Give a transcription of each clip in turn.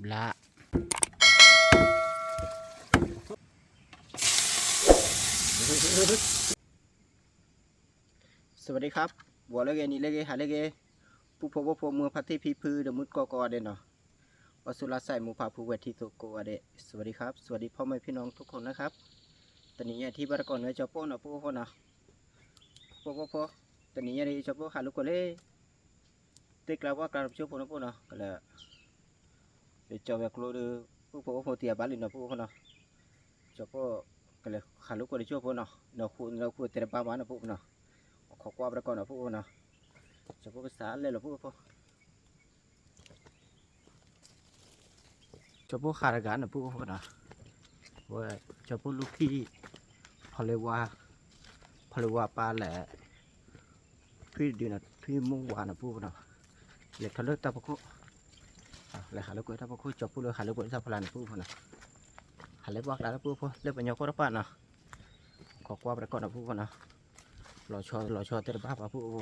ဘျါ สวัสดีครับ ဂီၤလၢအဂ့ၤ နံၤလၢအဂ့ၤ ဟါလၢအဂ့ၤ ပုၢ်ဖိဝဲၢ်ဖိ မုၢ်ဖါတံၢ်ဖံဖု ဒီးမုၢ်တကိးကိးဂၤဒဲးနီၤ အီစူလါစဲး မူဖးဖုဝဲထံသိးကိးဂၤဒဲး สวัสดีครับ สวัสดีพ่อแม่พี่น้องทุกคนนะครับ တနံၤညါထံၣ်ဘၣ်တကိးန့ၣ် ကၠီပိၢ်နီၤ ပုၢ်ဖိနီၤ ပုၢ်ဖိဖိ တနံၤညါဒီး ကၠီပိၢ်ဟးလိာ်ကွဲလၢ သ့ၣ်ကျါဝၣ်ကျါတဖျိဖိနီၤ ပုၢ်ဖိနီၤ ကလၢ ကၠီဝဲၤကျိဒီး ပုၢ်ဖိဖိတံၢ်အဘၣ်လံနီၤ ပုၢ်ဖိနီၤ ကၠီပိၢ် ကလဲၤဟးလိာ်ကွဲလၢကၠီဖိနီၤ နီၢ်ခိနီၢ်ခိတဲတဘၣ်ဘၣ်နီၤ ပုၢ်ဖိနီၤ အခီကွၢ်ပတကိးနီၤ ပုၢ်ဖိနီၤ ကၠီပိၢ်ကစးလဲၣ်လီၤ ပုၢ်ဖိ ကၠီပိၢ်ဟးတဂၤနီၤ ပုၢ်ဖိနီၤ ဝဲ ကၠီပိၢ်လူၢ်ခံ ဖီလ့ဝါ ဖီလ့ဝါပၢ်လဲၣ် ထွံၣ်ဒုနီၤ ထွံၣ်မုၢ်ဝါနီၤ ပုၢ်ဖိနီၤ လဲၤထီၣ်လၢတၢ်ဖီခိၣ် လဲၤဟးလိာ်ကွဲတၢ်ဖီခိၣ် ကၠီပိၢ်လၢဟးလိာ်ကွဲတၢ်ဖီလာ်န့ၣ် ပုၢ်ဖိနီၤ ဟးလၢပှၢ်ကျါလၢ ပုၢ်ဖိ လၢပညီခိၣ်တဖၣ်နီၤ ခီကွၢ်ပတကိးနီၤ ပုၢ်ဖိနီၤ လီၤဆီလီၤဆီတဲတဘၣ်ဘၣ် ပုၢ်ဖိ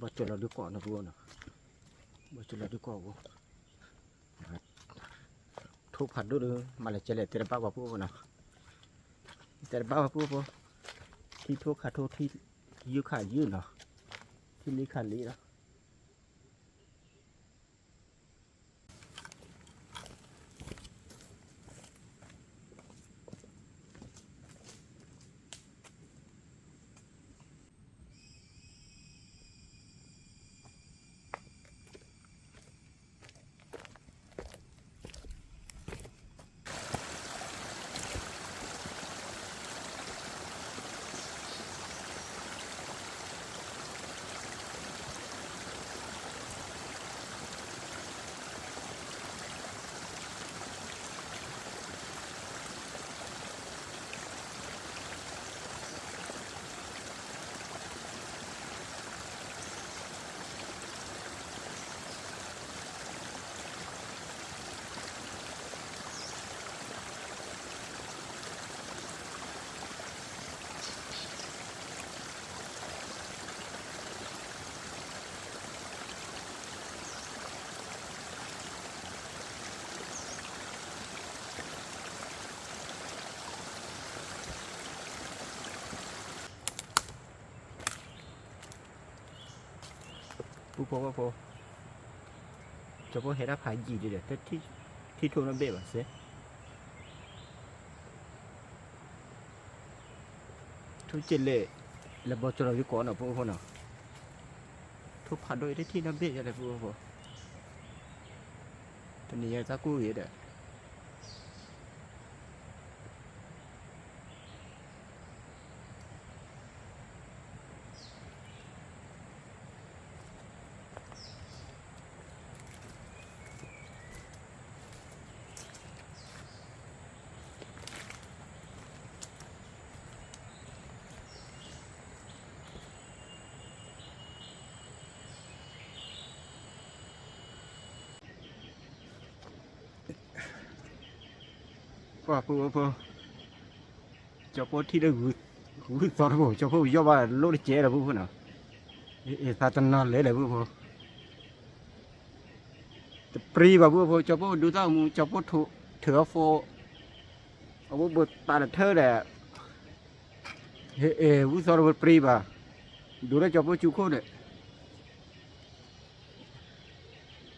ဘၣ်ကၠီလီၤဒုးကိးနီၤ ပုၢ်ဖိနီၤ ဘၣ်ကၠီလီၤဒုးကိးဖိ ထိၣ်ဖးဒိၣ်ဒီး မၤလဲၤကဲလဲၣ်တဲတဘၣ်ဘၣ် ပုၢ်ဖိနီၤ တဲတဘၣ်ဘၣ် ပုၢ်ဖိ ထံထိၣ်ခးထိၣ် ထံယုၢ်ခးယုၢ်နီၤ ထံလံခးလံလီၤ ပုၢ်ဖိဝဲၢ်ဖိ ကၠီဖိဟဲဒၣ်ဖးယံာ်ဒံးဒီး ထံထိၣ်နီၢ်ဘ့ၣ်ဘၣ်စ့ ထိၣ်က့လဲၣ် လဲၤဘီကၠီလီၤယကိးနီၤ ပုၢ်ဖိနီၤ ထိၣ်ဖးဒိၣ်အံၤတထံၣ်နီၢ်ဘ့ၣ်ယလဲၣ် ပုၢ်ဖိ တနံၤညါတၢ်ကူၣ်ဂ့ၤဒီး ပှၤပုၢ်ဖိ ကၠီဖိထံၣ်လၢ ဂုၢ်သီတဘိ ကၠီဖိယီၢ်ဘၣ်လိၣ်တကဲလၢၤ ပုၢ်ဖိနီၤ အ့ၣ် သးတနီၤလဲၣ်လၢၤ ပုၢ်ဖိ တပြံဘၣ် ပုၢ်ဖိ ကၠီဖိဒူသၣ်မူ ကၠီဖိထုးအီဖိ အဝဲဘိးတးတထၢဒီး ဟ့ၣ် ဂုၢ်သီတဘိတပြံဘၣ် ဒိးလၢကၠီဖိကၠူခိၣ်န့ၣ်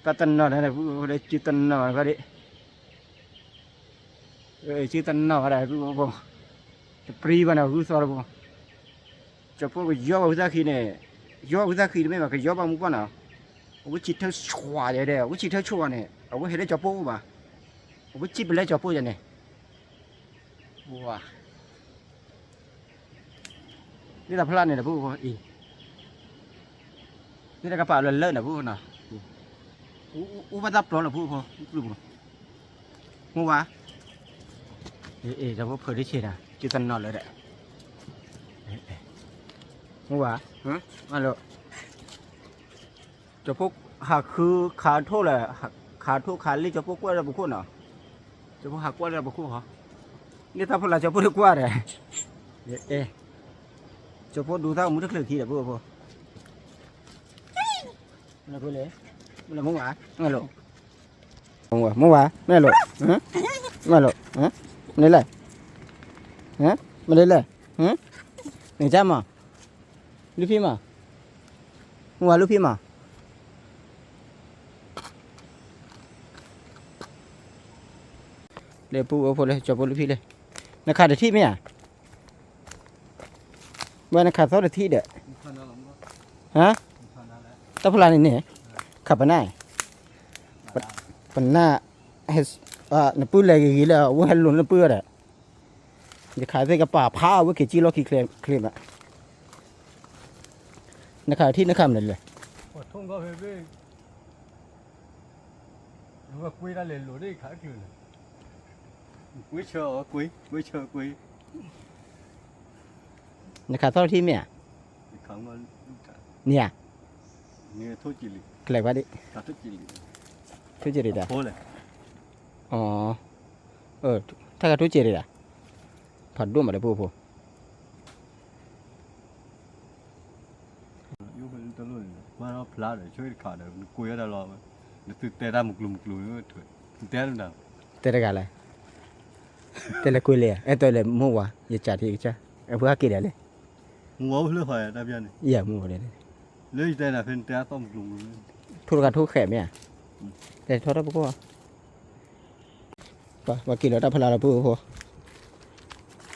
သးတနီၤလဲၣ် ပုၢ်ဖိ လၢစုတနီၤဘၣ်ဒၣ် စုတနီၤဘၣ်ဒၣ် ပုၢ်ဖိ တပြံဘၣ်နီၤ ဂုၢ်သီတဘိ ကၠီဖိကယီၢ်ဘၣ်ဝံသးဃံန့ၣ် ယီၢ်ဝံသးဃံတမ့ၢ်ဘၣ် ကယီၢ်ဘၣ်မူပှၢ်နီၤ အဝဲဆံးထၢဆိးယဲဒဲး အဝဲဆံးထၢဆိးန့ၣ် အဝဲဟဲလၢကၠီဖိအိၣ်ဘၣ် အဝဲဆံးပလဲကၠီဖိယဲန့ၣ် ဝါ န့ၣ်တၢ်ဖျါန့ၣ်ဒီး ပုၢ်ဖိ အံၤ န့ၣ်တၢ်ကပာ်လၢလၢန့ၣ် ပုၢ်ဖိနီၤ အူဘၣ်တၢ်ပျီလီၤ ပုၢ်ဖိ မ့ၢ်ဝါ အ့ၣ် ဒီးဖိဖုးတဆ့ဒီး စုတနီၤလၢၤဒီး မ့ၢ်ဝါ လၢ ကၠီဖိဟးဃုခးထိၣ်လဲၣ် ခးထိၣ်ခးလံ ကၠီဖိကွၢ်လၢပခိၣ်နီၤ ကၠီဖိဟးကွၢ်လၢပခိၣ်ဟီ န့ၣ်တၢ်ဖျါ ကၠီဖိတကွၢ်ဒီး အ့ၣ် ကၠီဖိဒူသၣ်အိၣ်မူတချုးထံဒီး ပုၢ်ဖိ, မ့ၢ်လဲၣ်, မ့ၢ်လဲၣ်, မ့ၢ်ဝါ, မ့ၢ်လဲၣ်, မ့ၢ်လဲၣ်, မ့ၢ်လဲၣ်, မ့ၢ်လဲၣ်, န့ၣ်ကၢ်မး, လုၢ်ဖံးမး, မ့ၢ်ဝါလုၢ်ဖံးမး လၢပုၢ်ဝဲၢ်ဖိလၢ ကၠီဖိလုၢ်ဖံးလၢ နခးတထံၣ်မ့ၢ်ဧါ, ဝဲနခးသီတထံၣ်ဒီး, ဟါ, တၢ်ဖျါန့ၣ်န့ၣ်, ခးပနၢ်, ပနၢ်, နပုၢ်လဲၤဂ့ၤဂ့ၤလၢအဝဲဟဲလိၤနပုၢ်ဝဲဒီး, ယခးသ့ၣ်ကပာ်ဖးဝဲက့ၤကံလီၢ်ခံချ့မး, နခးတထံၣ်နခးမနုၤလဲၣ် ဝဲကွ့တၢ်လဲၤလိာ်ဒ်ခးတချုးန့ၣ်, ကွ့ဆၢအီၤကွ့, ကွ့ဆၢကွ့, နခးသီတထံၣ်မ့ၢ်ဧါ, န့ၣ်ဧါ, ကလဲၤဘၣ်ဒ်, ထိၣ်ကရံးတၢ်, တၢ်ခးထိၣ်ကရံးတၢ်, ဖးဒိၣ်မးလၢပုၢ်ဖိ နသုတဲတၢ်မုၢ်ကျိၤမုၢ်ကျိၤ, တဲတဂၤလဲၣ်, တဲလဲၤကွ့လဲၣ်, အဲၣ်တဲလဲၤမိၢ်ဝါ, ယကးထံကစၢ်, အဖုဟးက့ၤဒီးလဲၣ်, မုၢ်ဝါအိၣ်လၢဟီ, ယမုၢ်ဝါ, လၢယတဲနၤဖဲနတဲအသီမုၢ်ကျိၤမုၢ်ကျိၤ, ထိၣ်တဂၤထိၣ်ဃဲးမ့ၢ်ဧါ, တဲထီၣ်တၢ်ပကီၢ် ပှၤက့ၤလီၤတၢ်ဖျါလီၤပုၢ်ဖိ,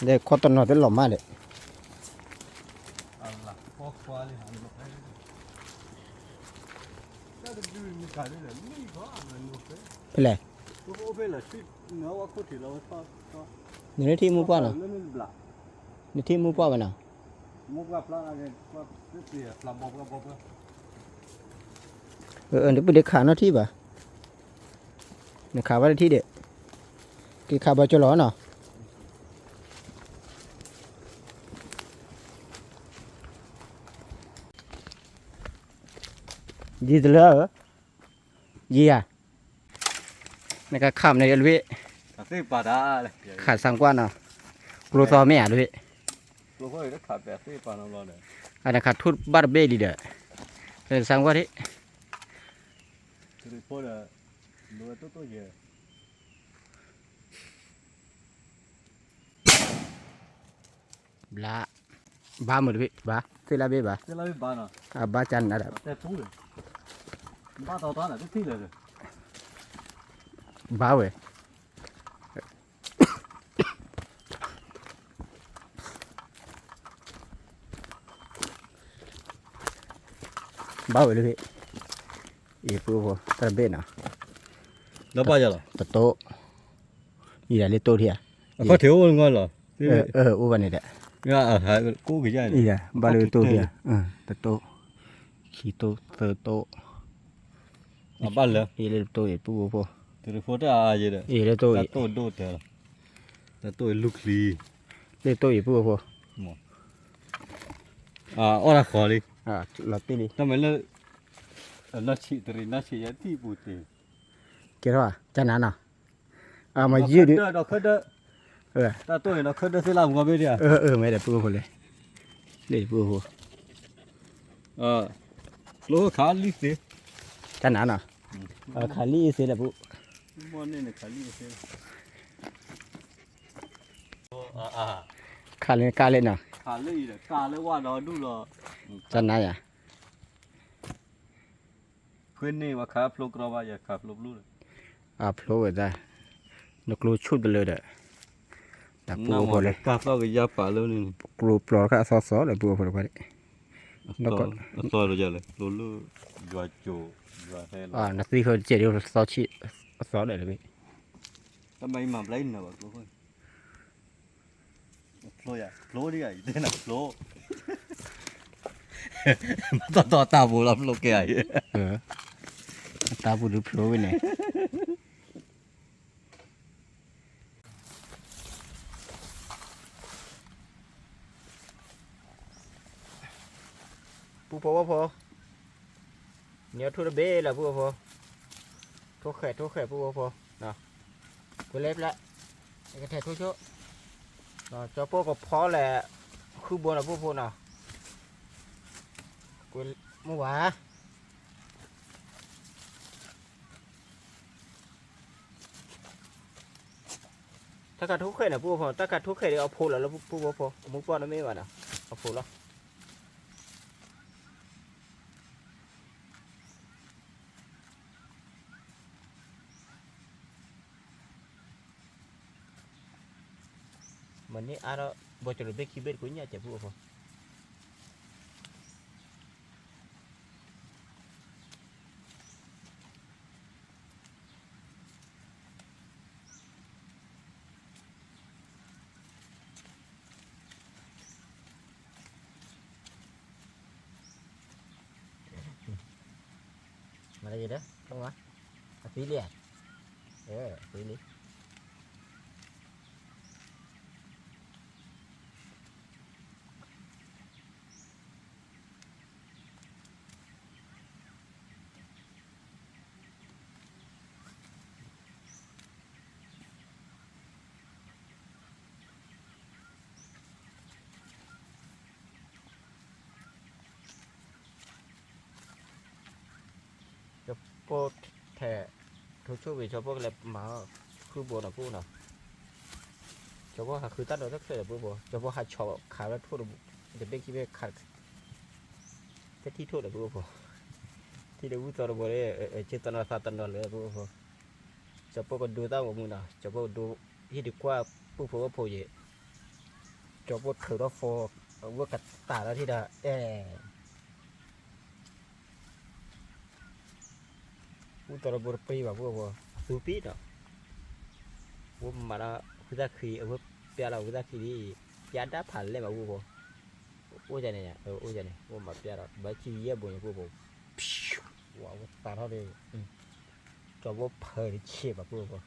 ဒီးခီတနီၤသ့လီၤမၢ်ဒီး, ဖဲလဲၣ်, နထံၣ်မိၢ်ပှၢ်နီၤ, နထံၣ်မိၢ်ပှၢ်ဝဲနီၤ, နပုၢ်ဒ့ခးနီၣ်ထံၣ်ဘၣ်, က့ၤခးဘၣ်တထံၣ်ဒီး, က့ၤခးဘၣ်ကၠီလီၤနီၤ, ယံၤတလၢဧၢ, ယံၤဧါ, နကခးမနုၤလွံၢ်, ခးသံကွၢ်နီၤ, ကျိသီမ့ၢ်ဧါလွံၢ်, အနခးထူၣ်ဘၣ်တဘ့ၣ်လံဒီး, သံကွၢ်ထံၣ် ဘျါ, ဘါမုာ်တဘ့ၣ် ဘါ, သ့ၣ်လၢဘ့ၣ်ဘၣ်, အဘါကၢ်နၤဒီး, ဘါဝဲ, ဘါဝဲတဘ့ၣ်, အံၤပုၢ်ဖိ တၢ်တဘ့ၣ်နီၤ, တတိၢ်, အံၤဒၣ်လၢတိၢ်ထံဧါ, အိၣ်ဘၣ်န့ၣ်ဒီး, အံၤဒၣ်ဘၣ်လၢတိၢ်ထံဧါ, တတိၢ်, ခံတိၢ်, သၢတိၢ်, အံၤလၢတိၢ်အံၤပုၢ်ဖိ, အံၤလၢတိၢ်အံၤ, လၢတိၢ်အံၤပုၢ်ဖိ, လီၤတံၢ်လံ, ကဲထီၣ်, ကနၤနီၤ, မ့ၢ်ယုၢ်ဒီး, မ့ၢ်ဒီးပုၢ်ဖိလဲၣ်, လၢပုၢ်ဖိ, ကနၤနီၤ, ခးလံအ့သ့လၢပုၢ်, ခးလံကါလဲၣ်နီၤ, ကနၤယၤ ဖဲန့ၣ်ဝဲခးဖျိကရီဘၣ် ယခးဖျိပျူၢ်ဒီး, အဖျိဝဲဒၣ်, နကျိဆူၣ်တလၢဒီး, တၢ်ပုၢ်ဖိလဲၣ်, ကၢ်သီၣ်ကယါပာ်လၢန့ၣ်, ကျိပျီခါအသီသီလၢပုၢ်ဖိတခွါန့ၣ်, အသီလၢယလဲၣ်, ကျိလၢယွၤကိၤ, ယွၤဟဲလီၤ, နသံဃၢတကဲးဒ်သီဆံး, အသီဒီးတဘ့ၣ်, တၢ်မၤအံၤမၤဘျါအံၤနၤဘၣ်ကျိဃိ ဖျိယၤ, ဖျိဒ်ယၤ ယတဲနၤဖျိ, မ့ၢ်တီတီတၢ်ပူၤလီၤဖျိကဲအံၤ, တၢ်ပူၤဒုးဖျိဝဲန့ၣ်, ပုၢ်ဖိဝဲၢ်ဖိ, နထိၣ်တဘ့ၣ်လၢပုၢ်ဖိ, ထိၣ်ဃဲးထိၣ်ဃဲးပုၢ်ဖိ, ကွဲးလၢပျဲ, ကထဲးထိၣ်ဆိ, ကၠီဖိကဖီလဲၣ်, ဃုဘိလီၤပုၢ်ဖိနီၤ, မုၢ်ဝါ, တၢ်ခးထိၣ်ဃဲၣ်န့ၣ် ပုၢ်ဖိ, တၢ်ခးထိၣ်ဃဲၣ်ဒီးအဖိလီၤလၢပုၢ်ဖိဖိ, အမူပှၢ်တမ့ၢ်ဘၣ်နီၤ, အဖိလီၤ. မ့ၢ်န့ၢ်အါထီၣ် ဘီကလိာ်ဘ့ၣ်ခံဘ့ၣ်တကိးညၣ်ကဲပုၢ်ဖိ. မၤတၢ်ယံၤဒီး မုၢ်ဝါ, အသံလံဧါ, အသံလံ. ကၠီၤပိၢ်ထဲး ထိၣ်ဆိၣ်ဝံၤ ကၠီၤပိၢ်ကလဲၤမၤဃုဘိနီၤ ပုၢ်ဖိနီၤ. ကၠီၤပိၢ်ဟးဃုတၢ်ဒီးတၢ်ချၢဒီး ပုၢ်ဖိ, ကၠီၤပိၢ်ဟးဆီၣ်ခးလၢထိၣ်တဘ့ၣ်ခံဘ့ၣ်ခး တထံၣ်ထိၣ်ဒီး ပုၢ်ဖိ, ထံၣ်ဒီးဝံသီတဘိဒီး ဆ့တနီၤသးတနီၤလၢ ပုၢ်ဖိ. ကၠီၤပိၢ်ကဒိတၢ်ဂီၤမူနီၤ, ကၠီၤပိၢ်ကဒိ ဟံၣ်ဒုးကွၢ်ပုၢ်ဖိဝဲၢ်ဖိယဲၢ်, ကၠီၤပိၢ်ထုးထီၣ်ဖိ အဝဲကတၢ်လီၤထံၣ်ဒီး အဲ ဝံသီတဘိတပှ့ၤဘၣ် ပုၢ်ဖိ, အသူပံၤနီၤ. ဝဲမၤဒီးဝံသးခံ အဝဲပျၢ်လီၤဝံသးခံလံ, ပျၢ်ဒၣ်ဖးလဲၢ်ဘၣ် ပုၢ်ဖိ. အိၣ်ယၤန့ၣ်, အိၣ်ယၤန့ၣ် ဝဲမၤပျၢ်ဒီး ဘၣ်ဆံယဲၢ်ဘိညါ ပုၢ်ဖိ, ဝဲသးထီၣ်ဒီး ကၠီၤပိၢ်ဖၢတဆံးဘၣ် ပုၢ်ဖိ.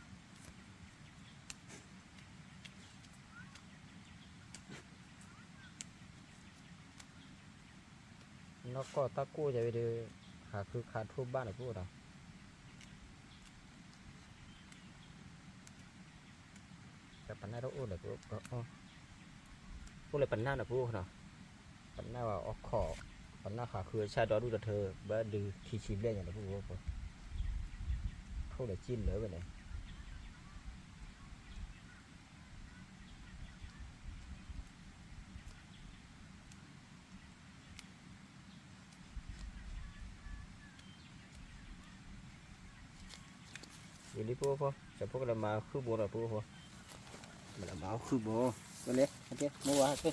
နီၢ်ကီၢ်တၢ်ကိၢ်ယၤဝဲဒီး ဟးဃုခးထိၣ်ဘၣ်န့ၣ် ပုၢ်ဖိဒီး ပနၢ်တအိၣ်လၢၤ ပုၢ်ဖိ, အိၣ်လၢပနၢ်န့ၣ် ပုၢ်ဖိနီၤ, ပနၢ်ဝဲအခီၣ်, ပနၢ်ဟးဃုအဆၣ်ဒီဒူၣ်တထၢ ဘၣ်ဒုးခံဆံဘျဲၣ်ညါန့ၣ် ပုၢ်ဖိ, ထိၣ်ဒီးကံၣ်လၢာ်ဝဲန့ၣ် ဝံၤလံ ပုၢ်ဖိ, ကၠီၤဖိကလဲၤမၤဃုဘိဒီး ပုၢ်ဖိ, ကလဲၤမၤဃုဘိ, ဝဲလဲၣ်, မုၢ်ဝါ, ကၠီ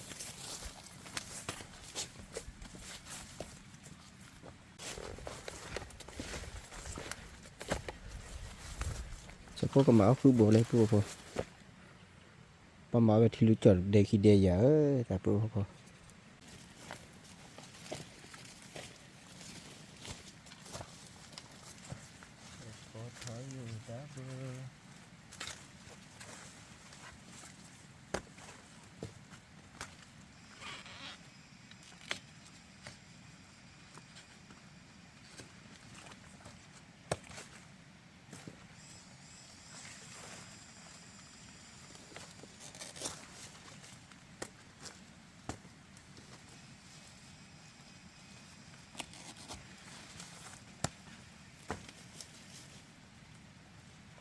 ၤဖိကမၤအီၣ်ဃုဘိလၢ ပုၢ်ဖိ, ပမၤဝဲထံလူကၠီၣ်ဒဲခံဒဲယၤဧၢ, တၢ်ပုၢ်ဖိ.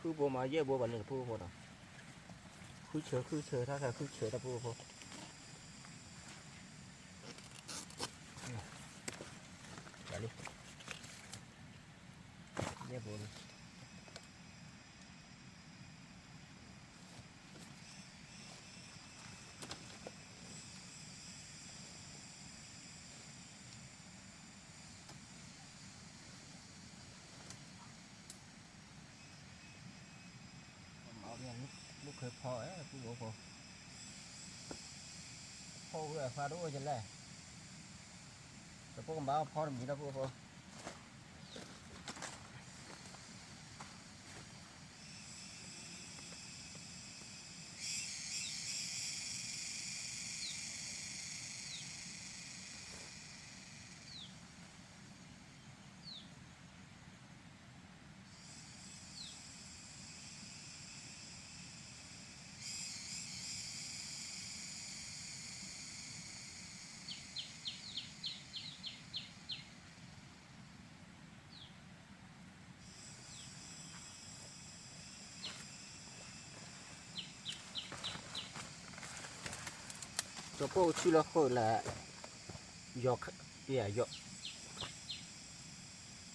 ဃုဘိမၤယဲၢ်ဘိဘၣ်န့ၣ် တၢ်ပုၢ်ဖိနီၤ, ဃုဆၢဃုဆၢ တၢ်ဃုဆၢ တၢ်ပုၢ်ဖိ, ယဲၢ်ဘိလံ. မၤအီၣ်မ့ၢ် မုၣ်ခွဲဖီအဲ ပုၢ်ဖိ, ဖီဝဲအဖါတအိၣ်ကလဲၣ်, တပုၢ်ကမၤအီၣ်ဖီတမံၤလီၤ ပုၢ်ဖိ. မၤ ကီၢ်ဆူၣ်လီၤဃိလၢ ယီၤ ယီၤ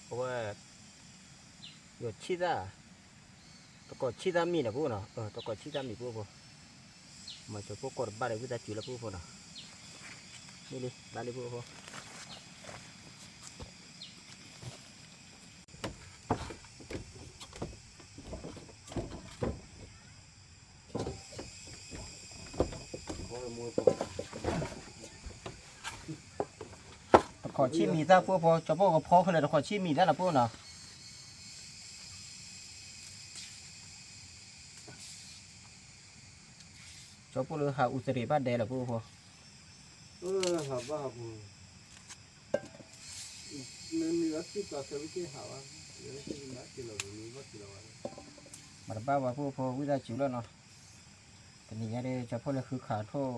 အဝဲ ယီၤဆံၣ်သၣ် တကိးဆံၣ်သၣ်မံၤနီၤ ပူဖိနီၤ, တကိးဆံၣ်သၣ်မံၤ ပူဖိ, မၤစီၤဖိကီၢ်တဘၣ်ဒီး ဝံသးစူၤလၢ ပူဖိနီၤ, မ့ၢ်လံ ဘၣ်လံ ပူဖိ တခိးဆံၣ်မံၤသၣ် ပူဖိ, စီၤဖိကဖီခဲလၢာ် တခိးဆံၣ်မံၤသၣ်နီၤ ပူဖိနီၤ, စီၤဖိလၢဟးအူသရံးဘၣ်ဒဲလီၤ ပူဖိ, ဟးဘၣ်ဟးဖိ မ့ၢ်မ့ၢ်ဘၣ်စံၣ်ပာ်ခဲဝံက့ၤဟးဘၣ်, မ့ၢ်ဘၣ်စံၣ်လီၤ မ့ၢ်ဘၣ်စံၣ်လီၤဘၣ်, မၤတဘၣ်ဘၣ် ပူဖိ ဝံသးစူၤလီၤနီၤ, တနံၤညါဒီး စီၤဖိလၢဃုခးထိၣ်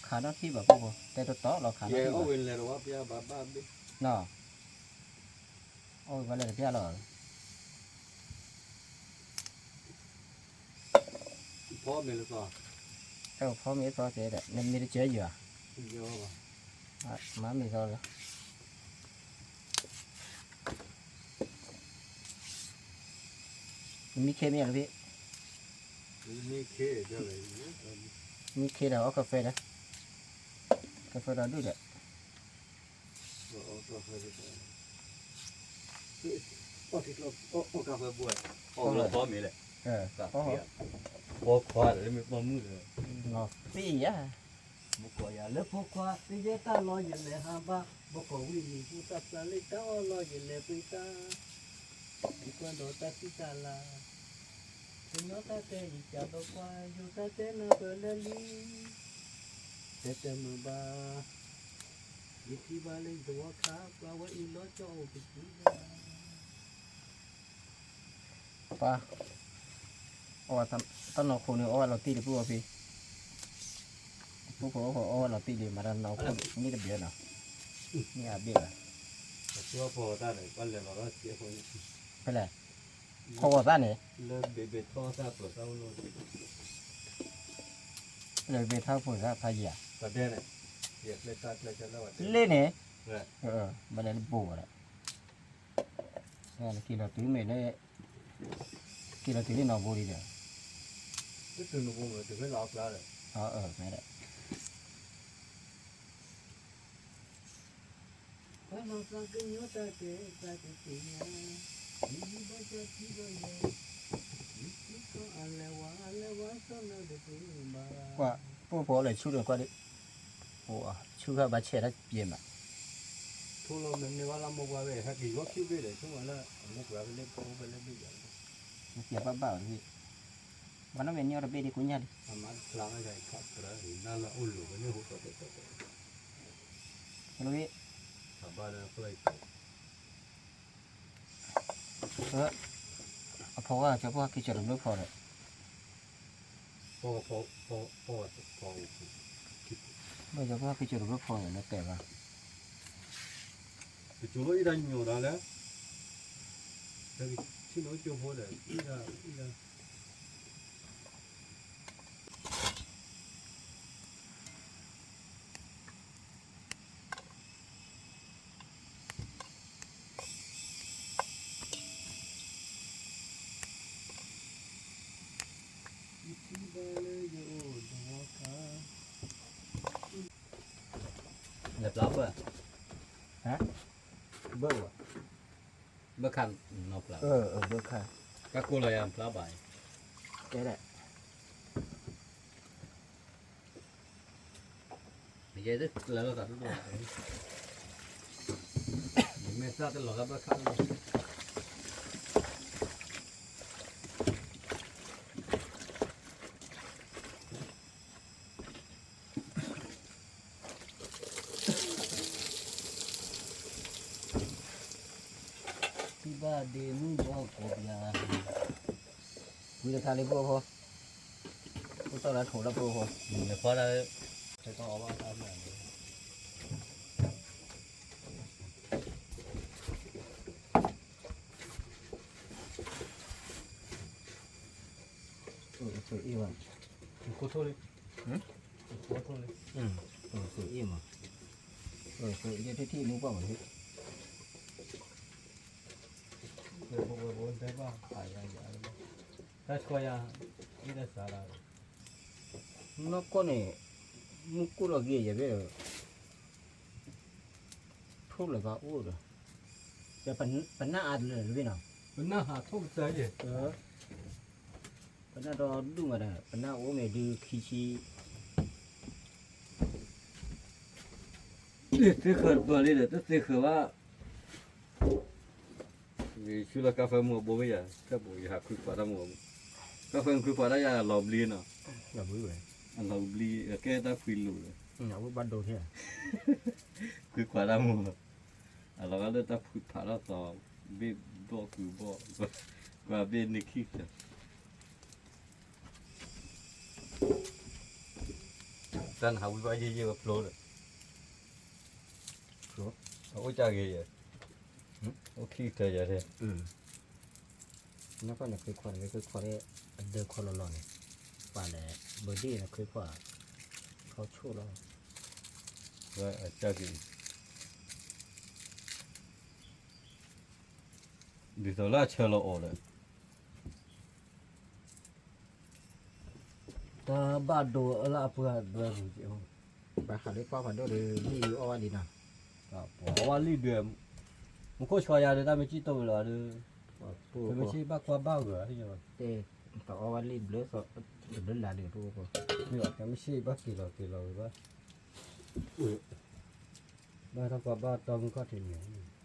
ခးနီၣ်ထံၣ်ဘၣ် ပူဖိ တဲတတီလီၤ ခးနီၣ်ထံၣ်ဘၣ်, နီၤ, အီၣ်ဝံၤဘၣ်လဲၤတပျၢ်လီၤ ဖီမ့ၤလၢသီ, ဖီမ့ၤသီတဲဒီး နမ့ၢ်တကဲယၤ, မၤမ့ၤသီလီၤ, မံခ့မ့ၢ်လီၤဖံ, မံခ့ဒီးအီၣ်ကဖဲဒီး, ကဖဲဒီးဒုၣ်ဒီး အီၣ်ကဖဲဘိ, အီၣ်လၢဖီမ့ၤလဲၣ်, ဖီခွါလၢမ့ၢ်ပှၢ်မုၣ်လၢ, သ့ၣ်ယၤ, မ့ၢ်ကီးယၤလၢဖိခွါ သ့ယဲတၢ်လီၤ ယလဲၤဟးဘါ, ဘီကီးဝံၤမံၤဘူၣ်တၢ်ပျၢ်လၢတၢ်အီၣ်လီၤ ယလဲၤပှ့ၤတၢ်, ယကွၢ်ဒီးတၢ်သံတၢ်လၤ, ကညီတၢ်တဲယကးဒီးကွၢ် ယိၤတၢ်တဲနၢ်ပၢၢ်လၢလံ တဲတဲမုာ်ဘၣ်, ယထံၣ်ဘၣ်လၢယသဝီခါ ပှၤဝဲအံၤလီၤကၠီအိၣ်ကသံဘၣ်, ပှၤ, အီၣ်ဝဲတၢ်နီၢ်ခိန့ၣ် အီၣ်ဝဲလီၤတံၢ်တပူၤအီၤဖံ, ပူဖိအီၣ်ဝဲလီၤတံၢ်လံ မၤတၢ်နီၢ်ခိန့ၣ်တဘ့ၣ်နီၤ, မ့ၢ်အဘ့ၣ်ဘၣ်, ဖဲလဲၣ်, ခိးဂီၤသၣ်န့ၣ်, လၢဘ့ၣ်ဘ့ၣ်ထီၣ်ဖိသၣ်ဖးယံၤဧါ, လ့ၣ်န့ၣ်, ဘၣ်လဲၤလၢဘိဘၣ်ဒီး, က့ၤလီၤတုၤမ့ၢ်လၢ, က့ၤလီၤတုၤလၢနီၢ်ဘိလံဒီး, မ့ၢ်ဒီး ပှၤပူဖိလဲၤဆူဒီးကွၢ်ဒံး, ဆူခါဘၣ်ဆဲးတၢ်ပျဲမး, ထိၣ်လီၤမ့ၢ်န့ၢ်ဘၣ်လၢမိၢ်ပှၢ်ဝဲ ဟဲက့ၤယီၤခံဘ့ၣ်ဒီး ဆိကမိၣ်လၢအမိၢ်ပှၢ်ဝဲလၢဖိဝဲလၢဘ့ၣ်ယၤလီၤ, ပျဲဘၣ်ဘၣ်အီၤတဘ့ၣ်, ပှၤနီၢ်မ့ၢ်န့ၢ်အီၤတဘ့ၣ်ဒ်ကိညၢ်လံ, အဖီဝဲကၠီဖိဟဲက့ၤကၠီတဘျုးဖီဒီး, ဘၣ်ကၠီဖိဟဲက့ၤကၠီတဘျုးဖီဒီး လၢတဲဘၣ်, ကၠီဖိအံၤဒၣ်ညီဒၣ်လဲၣ်, ဆ့ၣ်နီၤကၠီဖိဒီး အံၤဒၣ် အံၤဒၣ် လဲၤပျၢ်ဘၣ်, ဘၣ်ဝဲ, ဘၣ်ခါနီၤပျၢ်, ဘၣ်ခါ, ကကိးလီၤယၤပျၢ်ဘၣ်, ကဲဒၣ် ယဲတကျၢၤလီၤသးဒိၣ်ဒိၣ်, ယမ့ၢ်သၣ်တလီၤသးဘၣ်ခါလီၤ, ထံၣ်ဘၣ်ဒ့မုၣ်ဘီကိးပျၢ်, ဝံၤတခါလံ ဖိဖိ, ဖိသီၣ်လၢထိးလၢဖိဖိ, နဖီတၢ်, ဖဲသီၣ်အီဘၣ်တၢ်မၤန့ၣ်, အ့ၣ်ဘၣ်, ခိၣ်ထိၣ်လံ, ခိၣ်ထိၣ်လံ, အ့ၣ်မး, အ့ၣ်ထံၣ်ထံၣ်မူပှၢ်မး, တၢ်ဆှီယၤ, အ့ၣ်တၢ်စးလီၤ, နီၢ်ကီၢ်န့ၣ်, မူကိၣ်လီၤက့ၤယၤဘ့ၣ်ဒီး, ထိၣ်လၢၤဘၣ်အိၣ်ဒီး, ပနၢ်အါတလၢာ်တဘ့ၣ်နီၤ, ပနၢ်ဟးထိၣ်ကစၢ်ယဲၢ် ပနၢ်ဒီဒူၣ်မးဒီး ပနၢ်အိၣ်မ့ၢ်ဒုးခံဆံ, သ့ဃၢၤတပၢၤလံဒီး တသ့ဃၢၤဘၣ်, ယဆူလီၤကါဖဲမုၢ်အဘိမ့ၢ်ယၤ တၢ်ဘိးယဟးခွံခွးတၢ်မုၢ်အဘိ, ကါဖဲခွံခွးတၢ်ယၤအလီၤဘျံနီၤ, အလီၤဘျံ, အကဲတၢ်ဖှံလိာ်လၢ, ခွံခွးတၢ်မုၢ်, အလီၤဂာ်လၢတၢ်ဖှံဖးထီၣ်သီ, ဘ့ၣ်ဘီၣ်ကုၤဘီၣ်, ကွၢ်ဘ့ၣ်န့ၢ်ခံကတၢၢ် တၢ်နဟးဝံဘၣ်ယဲၢ်ယဲၢ်ဝဲဖျိဒီး, အအိၣ်ကၢ်ဂ့ၤယဲၢ်, အိၣ်ခံကတၢၢ်ယဲၢ်, နကွၢ်န့ၣ် ခွ့ခွါန့ၣ် ခွ့ခွါလၢအဒၢခီလီၤလီၤန့ၣ်, ပှၤလဲၤ ဘၢဒ့ၣ်န့ၣ် ခွ့ခွါ, ခီဆိၣ်လီၤ, ဝဲအကၢ်ဂ့ၤ ဒ်သိးလၢအဆၢလီၤအီၤဒီး, တၢ်ဘၣ်ဒိအလၢအပှၤဒွဲၣ်ပူၤ, ဘၣ်ဃးလၢပှၤဖးဒိၣ်ဒီး လံၣ်အီၣ်ဝဲလံနီၤ, ပှၤအီၣ်ဝဲလံၣ်ဒွဲၣ်, မူခိၣ်ဆှီယၤဒီး တၢ်မ့ၢ်စံၣ်တိၢ်ဝဲလီၤဒီး, ပမ့ၢ်စံၣ်ဘၣ်ကွၢ်ဘၣ်ဂၢၢ်, တအီၣ်ဝဲလံၣ်ဘျၢ, တဘျၢလၢ်ဒီး ပမ့ၢ်စံၣ်ဘၣ်က့ၤလီၤက့ၤလီၤဝဲဘၣ်, ဘၣ်တၢ်ကွၢ်ဘၣ်တီမုၢ်ခီၣ်ထံးန့ၣ် မ့ၢ်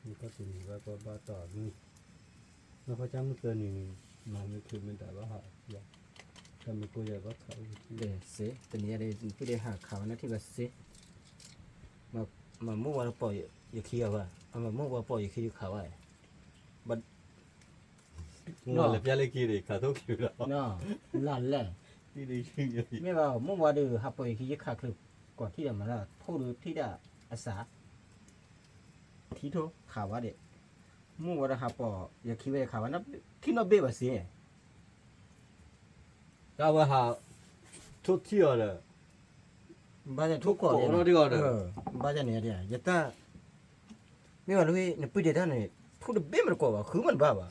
ကီၢ်တနံၤဘၣ်ကီၢ်ဘၣ်တီၢ်မုၢ်, နီၢ်ဖီကၢ်မုၢ်သၢနံၤန့ၣ်, မၤမ့ၢ်ချုးမ့ၢ်ဒၣ်ဘၣ်ဟး, တၢ်မ့ၢ်ကိၢ်ယၤဘၣ်ခးအိၣ်, စ့, တနံၤအံၤ နဖုၣ်ဒ့ဟးခးဝဲနီၢ်ထံၣ်ဘၣ်စ့, မၤမုၢ်ဝါတပိာ်ယခံဂၤဘၣ်, အမၤမုၢ်ဝါပိာ်ယခံဒုးခးဝဲ, ဘၣ် မ့ၢ်ဝဲလဲၤပျၢ်လၢခံန့ၣ် ခးထိၣ်ချုးလီၤ, လၢ်လဲၣ်, မ့ၢ်ဘၣ် မုၢ်ဝါဒီး ဟးပိာ်ယခံယခးချုး, ကွၢ်ထံၣ်ဒီးမၤလၢထိၣ်ဒီးထံၣ်ဒၣ်အစး, ထံထိၣ်ခးဝဲဒီး, မုၢ်ဝါဒီးဟးပိာ်ယခံဝဲယခးဝဲ, ထံၣ်နီၢ်ဘ့ၣ်ဘၣ်စ့, တၢ်ဝဲဟး, ထိၣ်ထံၣ်အီၤဒီး, ဘၣ်ထိၣ်ကိး, ဘၣ်န့ၣ်, ယတၢ် မ့ၢ်ဝဲလၢနပုၢ်ဒ့တၢ်န့ၣ် ဖုတဘ့ၣ်မ့ၢ်တကိးဘၣ် ဃုမ့ၢ်တဘၣ်ဘၣ်,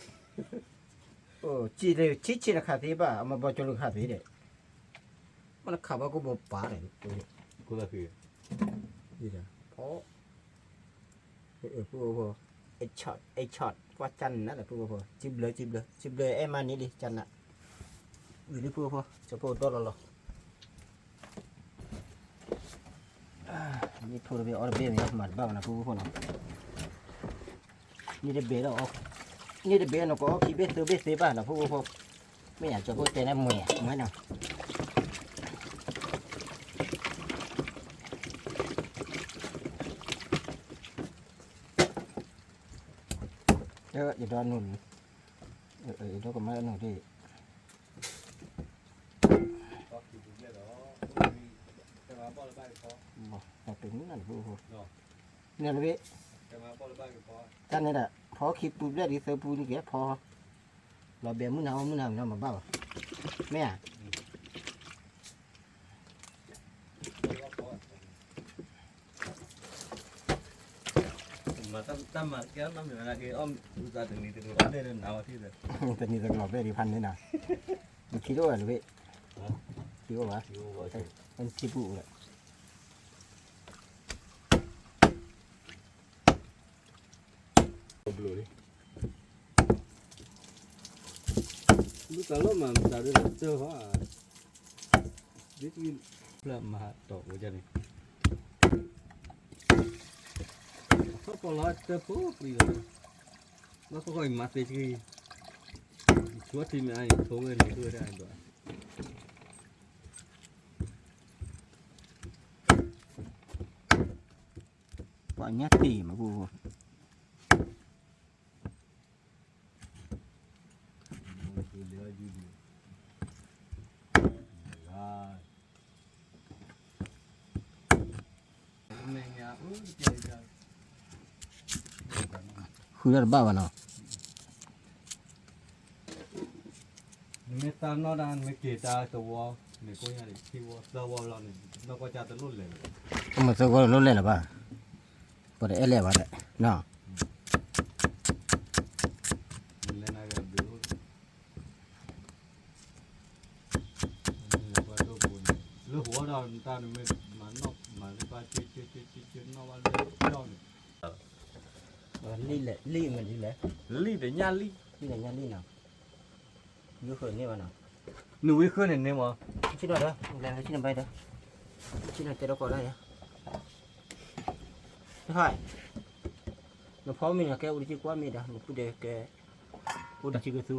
ဆံးဆံးနခးသ့ဘၣ် အမၤဘီကၠိလူၤခးသ့ဒီး, မ့ၢ်နခးဘၣ်ကိၣ်ဘိပာ်ဒီး, ဖု, ဖု, အဲၣ်ဆီၣ်, အဲၣ်ဆီၣ် ကွၢ်ကၢ်နးဒီး ဖုဖိ, စံးဘျၢ စံးဘျၢ စံးဘျၢ အဲၣ်မးန့ၣ်လံ ကၢ်နး, ဝံၤလံဖုဖိ ကၠီဖိဒီလီၤလီၤ မ့ၢ်ထိၣ်တဘ့ၣ်အီၣ်တဘ့ၣ်န့ၣ် မၤတဘၣ်ဘၣ်နီၤ ဖုဖိနီၤ, န့ၢ်တဘ့ၣ်ဒီး, န့ၢ်တဘ့ၣ်နကအီၣ်ခံဘ့ၣ်သၢဘ့ၣ်သ့ဘၣ်နီၤ ဖုဖိ, မ့ၢ်ယၤကၠီဖိတဲန့ၣ်မွဲမွဲနီၤ, ယဒီနူၤ, ယဒီကမၣ်နူၤဒ် ဘၣ်, တနံၤနၤတဘိ, န့ၣ်တဘ့ၣ်, တၢ်န့ၣ်ဒီး ဖီခံပူၤဘျဲၣ်ဒ်သၢပူၤန့ၣ်က့ၤဖီ, လီၤဘဲမုၢ်နၤအီၣ်မုၢ်နၤမ့ၢ်နီၤမၤဘၣ်ဘၣ်, မ့ၢ်ဧါ တနံၤတကလီၤဘဲၣ်ဒံးဖးန့ၣ်နီၤ, နခံတအိၣ်ဘၣ်တဘ့ၣ်, ခံအိၣ်ဘၣ်, ထံပူၤအိၣ်လၢ ဘျိးလံ, လူသးလီၤမၤမတၤဒ်လဲၣ်တၢ်ဟီ, ဒ်တမၤဟးတီၢ်ဝဲဒၣ်န့ၣ်, ထီၣ်ပီလီၤတၢ်ဖိပှံၤလီၤ, ဘၣ်ဃီဃီအံၤမၤသ့တဂ့ၤ, ယဆိထံမ့ၢ်အါအံၤထိဝဲန့ၣ် ထိဝဲဒၣ်ဒွး ပှၤညါတ့ၢ်မးပူဖိ, ဃုဒၣ်တဘၣ်ဘၣ်နီၤ, မ့ၢ်တၢ်နီၢ်တၢ် မ့ၢ်က့ၤတၢ်သဝီန့ၣ် ကိးညါဒံး ခံဝီသၢဝီလီၤန့ၣ် နီၢ်ကီၢ်ကၢ်တလိၣ်လဲၤလၢၤဘၣ်. မ့ၢ်သၢဝီလိၣ်လဲၤလၢၤဘၣ်. ပှၤတအဲၣ်လဲၣ်ဘၣ်ဒီး နီၢ် လဲၤနၤဂၤဘျုး လၢဟိဝဲဒီး တၢ်နမ့ၢ်မၤနီၣ်မၤလၢပၢ် က့က့က့က့က့နီၣ်ဘၣ်လၢကၠီန့ၣ် လံၣ်လဲၣ် လံၣ်မနုၤလဲၣ်, လံၣ်တညၣ်လံၣ်, လံၣ်တညၣ်လံၣ်နီၤ, ယဃၢၤန့ၢ်ဘၣ်နီၤ, နဝံဃၢၤန့ၣ်န့ၢ်မး, ဆ့ၣ်နီၤဒီး လဲၤဆ့ၣ်နီၤဘၣ်ဒီး, ဆ့ၣ်နီၤတဲဒီးကီးဒၣ်ယၤ, ဟဲ, နဖီမ့ၤနီၤ ကဲအိၣ်တက့ၢ်ကွၢ်မ့ၤဒီး နပုၢ်ဒဲးကဲ, အိၣ်တက့ၢ်ကသူ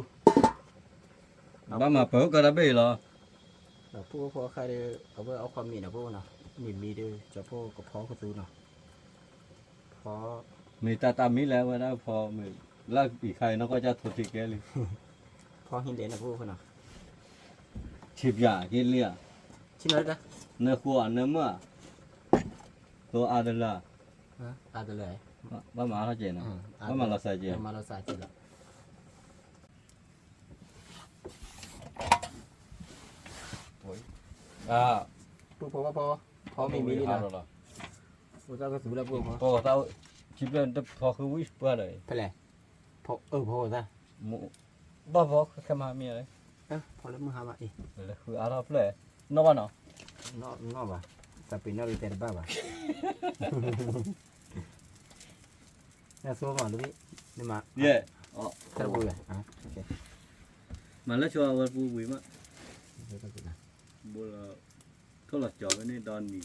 ဘၣ်မၤပၢၤကီၢ်တၢ်ဘ့ၣ်အံၤလီၤ. ဒီးဖိဖိအခါဒီး အဝဲအီၣ်ခီမ့ၤဒီးဖိနီၤ, မ့ၢ်မ့ၢ်ဒီး ကၠီဖိကဖီကသူနီၤ, ဖီ, မ့ၢ်တၢ်တၢ်မံၤလဲၣ် အဝဲဒၣ်ဖီမ့ၤ, လၢအံၤခါအံၤနီၢ်ကီၢ်ကၢ်ထိၣ်ထံကဲလံ, ဖီဟံးလဲၣ်န့ၣ်ဖိဖိနီၤ, ထံပၠးက့လံဧါ, နဃိဧါ နမၢၢ်ဧါ, သိအါတလၢ, အါတလၢ, ဘၣ်မၤထီၣ်ကဲနီၤ, ဘၣ်မၤလီၤစၢ်ကဲ, မၤလီၤစၢ်ကဲလီၤ. ပုၢ်ဖိဝဲၢ်ဖိ, ဖီမ့ၤမံၤလံနီၤ, အိၣ်သၣ်ကသူလၢပုၢ်ဖိ, ဖီသၣ်, ထံဖျၢၣ်တဖီဃုဝံၣ်ပှၢ်ဒီး, ဖဲလဲၣ်, ဖီအၢဖီသၣ်, ဘၣ်ဖီခဲမၤမ့ၤလၢ, ဖီလၢမုၢ်ဟါမးအံၤ, လၢဃုအါထီၣ်ဖျၢၣ်, နီၣ်ဘၣ်နီၤ, နီၣ်ဘၣ်, တၢ်ပ့ၤနီၣ်လၢတဲတဘၣ်ဘၣ်. နသိမးလၢ, ယဲ, တၢ်တပူၤလဲၣ်, မၤလၢဆိအဝဲတပူၤဝံၤမး, ဘိလီၤ, ထိၣ်လီၤကၠီၤဝဲန့ၣ်ဒီနံၤ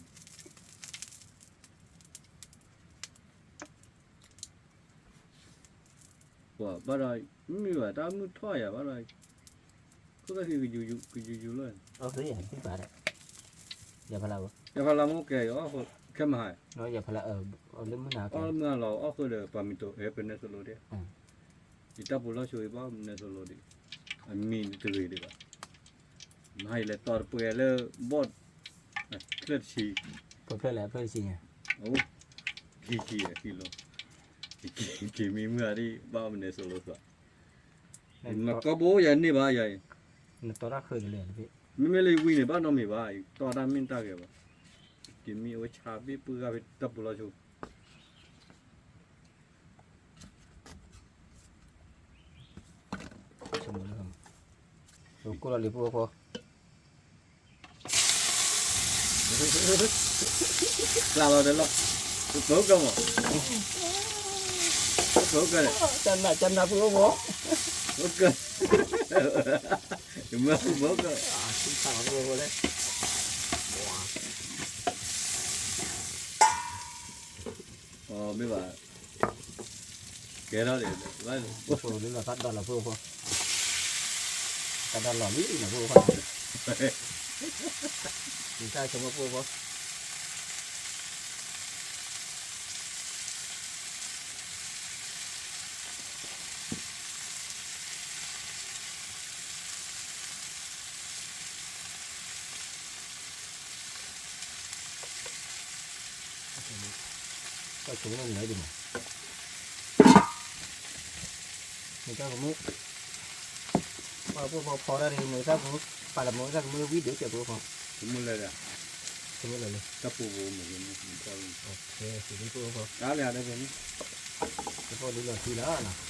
ပှၤဘၣ်ဒီး, မ့ၢ်ဘၣ်တၢ်မုၢ်ထီၣ်ယၤဘၣ်ဒီး, ခိၣ်သၣ်ခံကယူၤယူၤလၢ, ယဖးလးမ့ၢ်ကဲ, ခဲမဟါ, လၢမုၢ်ဟါလီၤ အီၣ်ဃုာ်ဒီးပှၤမံၤတိၤအဲၣ်ပနဲသိးလိဒံး, ယတၢ်ပူၤလီၢ်ဆိအံၤဘၣ်ပနဲသိးလိဒံး, အမံၤတဂ့ၤဒံးဘၣ်, မဟါယလဲၤတီတပှဲၤလၢ, ဘီၣ်, ချၢၣ်တဆံ, ဖဲလဲၣ်ဖဲလဲၣ်, ခံဆံခံလီၤ, က့ၤမံမုၢ်ဟါဒံး ဘၣ်ပနဲသိးလိသိး, မၤကီဘိယၤန့ၢ်ဘၣ်ယၤအံၤ, နတီတၢ်ဃုာ်တလဲၣ်, မ့မ့ၢ်လၢယဝံၤန့ၣ် ဘၣ်နီတမံၤဘၣ်, ယတီတၢ်မ့ၢ်တၢ်ဂဲၤဘၣ်, က့ၤမံအဝဲဆါဘ့ၣ်ပုၢ်ဂၤဖဲတၢ်ပူၤလီၢ်ဆိ ကိးလီၤလံၤပူဖိ, ကျါလီၤဒီးလီၤ, ပကမၢ်, ပက, ကနၣ်ကနၣ်ပူဖိ, ပက, ယမၢပူဖိက, ပူဖိလဲၣ်, အမ့ၢ်ဘၣ်, ကဲထီၣ်ဒံး, ပူဖိလၢလီၤတၢ်ဒီလီၤပူဖိ, တၢ်ဒီလီၤလံလီၤပူဖိ, နတၢ်ဆိကမိၣ်ပူဖိ တၢ်ဆိကမိၣ်န့ၣ်ဒ်န့ၣ်, မ့ၢ်တၢ်ကမူၣ်, ပှၤဖိဖီဖီတၢ်ဒ်မ့ၢ်တၢ်ကမူၣ်, ပာ်လီၤမ့ၢ်တၢ်ကမူၣ်ဝံၤဒုးကဲဖိဖီ, ကမူၣ်လၢ, ကမူၣ်လၢ, တၢ်ပူၤဖိမ့ၢ်ကမူၣ်ဖီလီၤ, တၢ်လၢဒၣ်ဖဲန့ၣ်, ကဖီလံလီၤထံလီၤနီၤ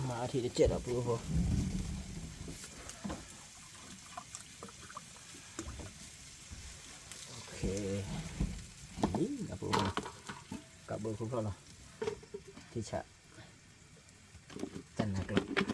မၤအထံတစဲးဒီးပူဖိ, လံ, ကးဘၢခိၣ်ဖျီၣ်လီၤ, ထံဆး, တၢ်နး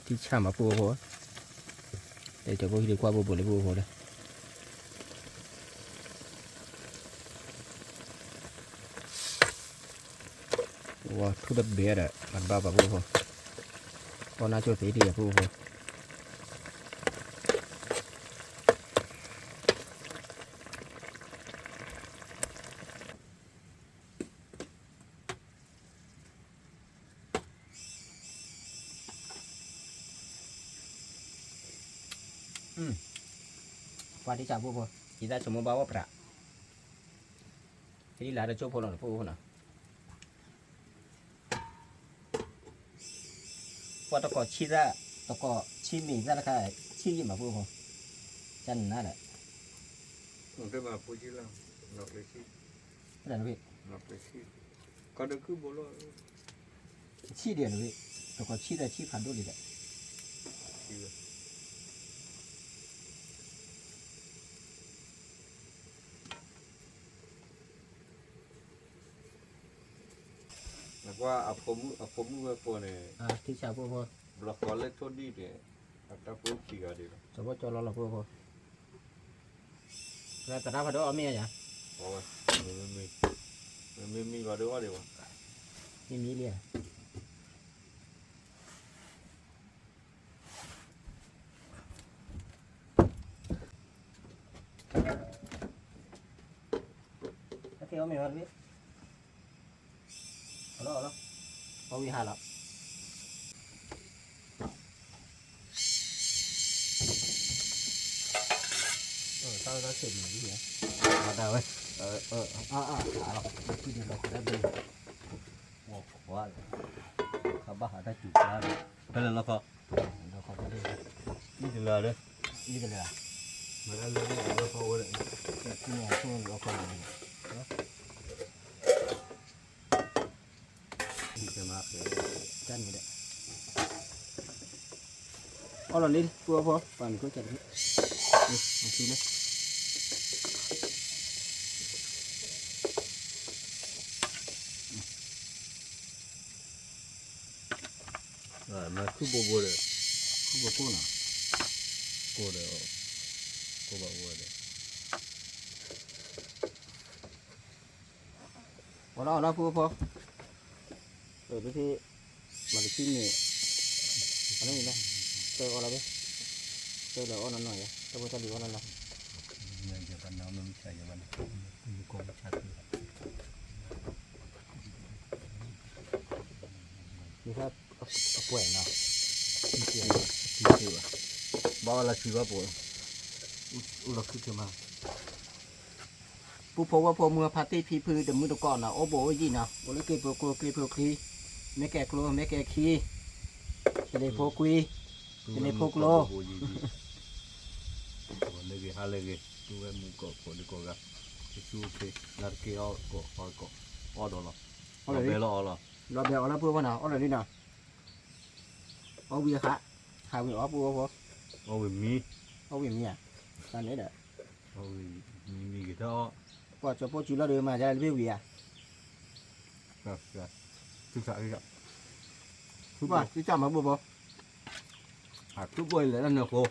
ကျိး ပှၤ, ထံဆးမးပူဖိ, တဲကၠီဖိဟံးလၢကွၢ်ဘိဘိလၢပူဖိလၢ, ပှၤ, ထူတဘ့ၣ်ဒီး မၤတဘၣ်ပှၤဖိဖိ, အီၣ်နၢ်ဆိၣ်သ့တယၤဖိဖိ. ပှၤတဆၣ်ဖိဖိ, ယသးဆိမိၣ်ဘၣ်ဝဲပြး, တဒ်လၢတကၠိဖိလီၤ ဖိဖိနီၤ. ပှၤတကိးဆံသၣ်, တကိးဆံမ့ၢ်သၣ်တခါ, ဆံယံာ်မးဖိဖိ, ကနၤဒီး, တမ့ၢ်ဖိဆံလီၤ, နီၢ်ကျ့ဆံ, ကဒးနဝ့ၢ်, နီၢ်ကျ့ဆံ, ကီးဒုးခုဘိလီၤ, ဆံဒ်နဝ့ၢ်, တကိးဆံသၣ်ဆံဖးဒိၣ်ဒ်ဒီး နကွၢ်အဖိမုၣ်ဝဲဖိန့ၣ်, ထံဆၣ်ဖိဖိ, ဘျီဃီလၢထိၣ်ဒံၣ်န့ၣ်, အတၢ်ဖိခံဂၤဒံးလီၤ, စီၤဖိကၠီလီၤလီၤဖိဖိ, သရၣ်ဖးဒိၣ်အီၣ်မ့ၢ်ဧါ, မ့မ့ၢ်, မ့မ့ၢ်မံဘၣ်ဒုးအီၣ်ဒံးဘၣ်, မ့မ့ၢ်လံဧါ. အီၣ်ဝံၤဟါလီၤ, တၢ်ဆ့ၣ်မံၤ, မၤတၢ်ဝဲ, အါအါလီၤ, လီၤခီတၢ်ဘ့ၣ်, ဝီခွါ, ခါဘၣ်ဟးတၢ်စူၤကျါ, ဖဲလဲၣ်လီၤခီ အံၤတလၢာ်ဒီး, အံၤတလၢာ်, မ့ၢ်လၢလၢလၢလၢဖီဝဲဒီး, တၢ်န့ၣ်ဒီး, အီၣ်လီၤလံ ပုၢ်အီၣ်ဖိ ပှၤမံၤခိၣ်ကၢ်တဖၣ်, အလၢ မၤခုၣ်ဘိဘိဒီး, ခုၣ်ဘိကိၢ်နီၤ, ကိၢ်ဒီး, ကိၢ်ဘၣ်အိၣ်ဝဲဒီး, အီၣ်လီၤအီၣ်လီၤ ပုၢ်ဖိ, တထံၣ်, မၤတထံၣ်န့ၣ်, အလၢန့ၣ်, တအီၣ်လီၤဘၣ်, တလၢအီၣ်နီၢ်နီၢ်ယါ တဖိတၢ်လံၤအီၣ်နီၢ်နီၢ် ယဖးအပှဲၤနီၤ, ဘၣ်အီၣ်လၢထံဘၣ်ပိာ်, အိၣ်လီၤခုၣ်ထၢမး, ပူဖိဝဲဖိမုၢ်ဖါတံၢ်ဖံဖုတမုၢ်တကိးနီၤ, အိၣ်ဘိၣ်အိၣ်ယံၤနီၤ, အိၣ်လၢက့ၤပျိၤကျိၤက့ၤပျိၤချံ, မ့ၢ်ကဲၤကျိမ့ၢ်ကဲၤခံ, တလ့ၤဖိကွံ, တလ့ၤဖိကျိ, နဂ့ၤဟါလၢဂ့ၤ, ပုၢ်ဝဲၢ်မုၢ်ကိးဖိဒုးကိးဂၤ, ဆူၣ်ဆူၣ်အိၣ်ခ့, လၢတက့ၢ်အီၣ်ကိးအီၣ်ကိး, အီၣ်ဒီးလီၤ, လီၤဘဲလီၤအီၣ်လီၤ, လီၤဘဲအီၣ်လၢပုၢ်ဖိနီၤ, အီၣ်လီၤလံနီၤ, အီၣ်ဝံၤအခါ, ဟးဝံၤအီၣ်ပုၢ်ဖိဖိ, အီၣ်ဝံၤမံ, အီၣ်ဝံၤမံဧါ, တၢ်န့ၣ်ဒီး, မံမံဂ့ၤထီၣ်, ပှၤစီၤဖိစုလီၤဒီးမၤဒ်လဲၣ်တဘ့ၣ်ဝံၤဧါ, သုသး, သုသးမၤဘိၣ်ဖိ အထူၣ်ဘိၣ်လဲၣ်လၢနဃိ, ဘၣ်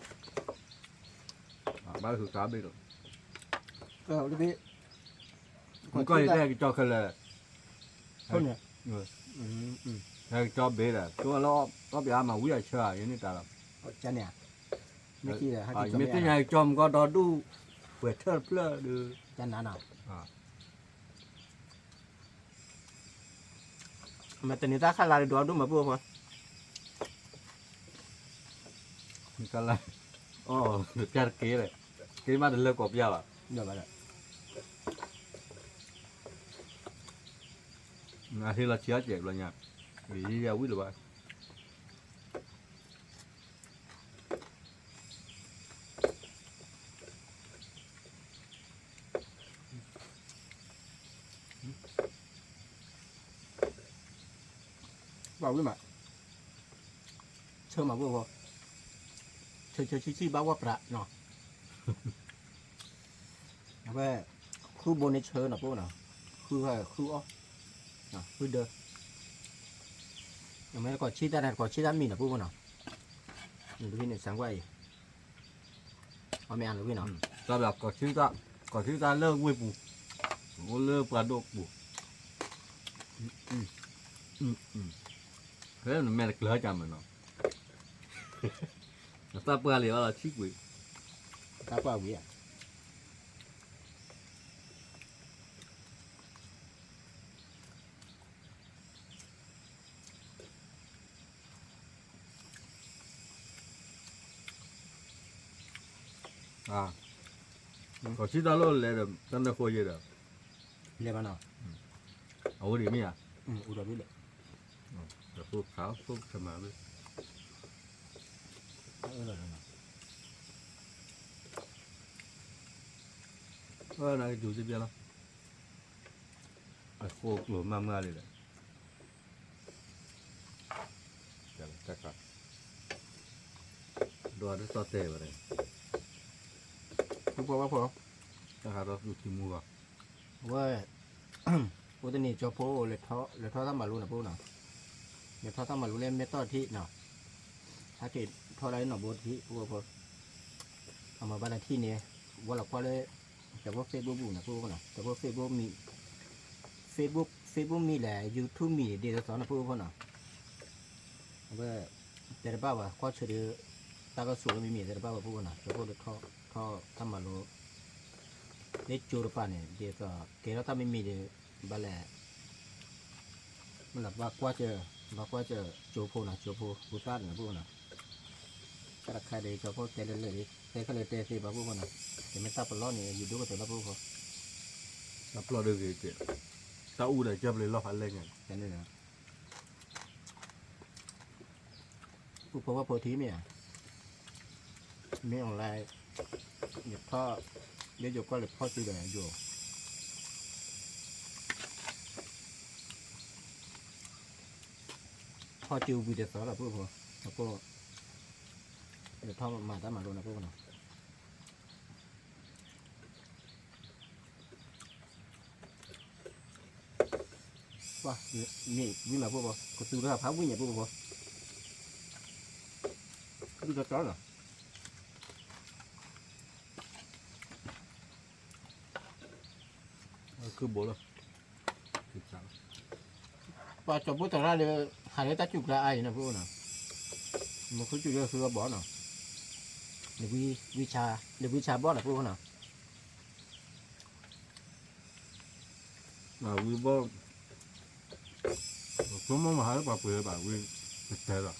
သုသးဘ့ၣ်လီၤ, မ့ၢ်ကီၢ်ယတဲကကၠီခဲလၢာ်, ဟဲကကၠီဘ့ၣ်ဒီး ကၠီလၢအီၣ်ပျးမၤဝံအဆၢဧါ ယန့ၢ်တၢ်လီၤ, မ့ၢ်သ့ၣ်ညါကကၠီမုၢ်ကီၢ်ဒီဒူၣ်, ပှဲၤထၢၣ်တဖျၢၣ်ဒီး, မ့ၢ်တန့ၢ်တၢ်ခါလၢ်ဒီးဒိၣ်မးပုၢ်ဖိ, ခါလၢ်, အီၣ်, ပျၢ်တက့ၢ်, က့ၤမးတလၢကိးပျၢ်ဘၣ်, အဟ့ၣ်လီၤဆံးအီၣ်စဲးဘျီညါ, ယယဝံၣ်လၢၤဘၣ် ဘၣ်ဝံၣ်မး, ဆၢမၤဘိၣ်ဂီၤ, ဆၢဆၢဆံဆံဘၣ်ဝဲပြးနီၤ, အဝဲ, ဃုဘိန့ၣ်ဆၢနီၤပှိၢ်နီၤ, ဃု, ဃုအီၣ်, ဃုဒၢ, မ့ၢ်တကိးဆံတၢ်န့ၣ် တကိးဆံတၢ်မံၤနီၤပှိၢ်နီၤ, နတဂ့ၤန့ၣ် စၢ်ကွၢ်အံၤ, အီၣ်မ့ၢ်အါနဝံၣ်နီၤ, တၢ်ဘၣ်ကိးဆံတၢ်, ကိးဆံတၢ်လၢဝ့ၢ်ပူၤ, အိၣ်လၢပှၤဒိၣ်ပူၤ, ဖဲနမဲာ်တကျၢၤကၢ်မးနီၤ, နသးပှၢ်လံအီၤလီၤဆံကွံာ်, သးပှၢ်ဝံၤဧါ. ခီၣ်ဆံတၢ်လိၣ်လဲၤဒီး တၢ်နၢ်ဃိယဲဒီး, လဲၤဘၣ်နီၤ, အဝဲဒ်မ့ၢ်ဧါ, အိၣ်ဒီးဘ့ၣ်လဲၣ်, ဖိခါဖိခမၤဘ့ၣ်, အၢ နကစူၤစ့ၢ်ကီးလီၤ, အဃိကျိၤမၤမၤလံဒီး တၢ်ခါ, ဒိးတသီၣ်တဲာ်ဝဲဒၣ်, ဖုပှၤဘၣ်ဖီ, တၢ်ခါဒီးသူၣ်ထံမူဂီၢ်, အဝဲ, အိၣ်တနံၤကၠီဖိအိၣ်လဲၤထီၣ် လဲၤထီၣ်တၢ်မၤလိန့ၣ်ဖိနီၤ, လဲၤထီၣ်တၢ်မၤလိလၢမဲၢ်တီၢ်ထံးနီၤ, ဟဲက့ၤထီၣ်လၢနီၢ်ဘိထံးဖိဖိ, အမၤဘၣ်တၢ်ထံၣ်န့ၣ်, ဝဲလီၤကွၢ်လၢ တၢ်ဖိ Facebook ပူၤန့ၣ်ဖိဖိနီၤ, တၢ်ဖိ Facebook မံၤ Facebook မံၤလဲၣ် YouTube မံၤဒ်သိးသိးန့ၣ်ဖိဖိနီၤ, အဝဲ, တဲတဘၣ်ဘၣ် ကွၢ်ဆၢဒီး, တၢ်ကစီၣ်လၢမံၤမံၤတဲတဘၣ်ဘၣ်ဖိဖိနီၤ, ကၠီဖိဒီးထီၣ် ထီၣ်တၢ်မၤလိ, လၢကၠိတပၤန့ၣ် ဒ်သိး ကဲထီၣ်တၢ်မံၤမံၤဒီး, ဘၣ်လဲၣ် မ့ၢ်လၢဘၣ်ကွၢ်စၢၤ, ဘၣ်ကွၢ်စၢၤကၠိဖိနီၤ, ကၠိဖိ ဖိသၣ်န့ၣ်ဖိနီၤ, တၢ်တခါဒီး ကၠီဖိတဲလၢလၢာ်, တဲခဲလၢာ်တဲသ့ဘၣ်ဖိဖိနီၤ, တမ့ၢ်တၢ်ပလီၢ်န့ၣ် ယဒိၣ်ကတၢၢ်လီၤဖိဖိ, တၢ်ပလီၢ်ဒုးဂ့ၤက့ၤ, တၢ်အူဒီးကၢ်ပျ့ၤလီၢ်ဖးလဲၢ်ညါ, တၢ်န့ၣ်ဒီး ပူဖိဝဲဖိထံမ့ၢ်ဧါ, မ့ၢ် online, ယထီၣ်, လၢယိၤကီၢ်လၢဖီၣ်စုဒီးယိၤ, ဖီၣ်စုဝံၤတသီလီၤဖိဖိ, အဃိ, ယထီၣ်မၤတၢ်မၤလိန့ၣ်ဖိဖိနီၤ ပှၤ, မ့ၢ်ဝံၤမးဖိဖိ, ကသူတၢ်ဖးဝံၣ်ညါဖိဖိ, ဒုၣ်တၢ်တီလီၤ, ခုဘိလီၤ, ပှၤကၠီၤဖိသရၣ်လၢ, ဟးလၢတၢ်စူၤကျါအါအံၤန့ၣ်ဖိနီၤ, မ့ၢ်ဃုစူၤလၢဃုအဘီနီၤ, လၢဝံဆါဘီနီၤဖိနီၤ ဝံဘီ, ဆိကမိၣ်မဟါလၢပှၤပှ့ၤလၢဘၣ်ဝံ, တတဲလီၤ,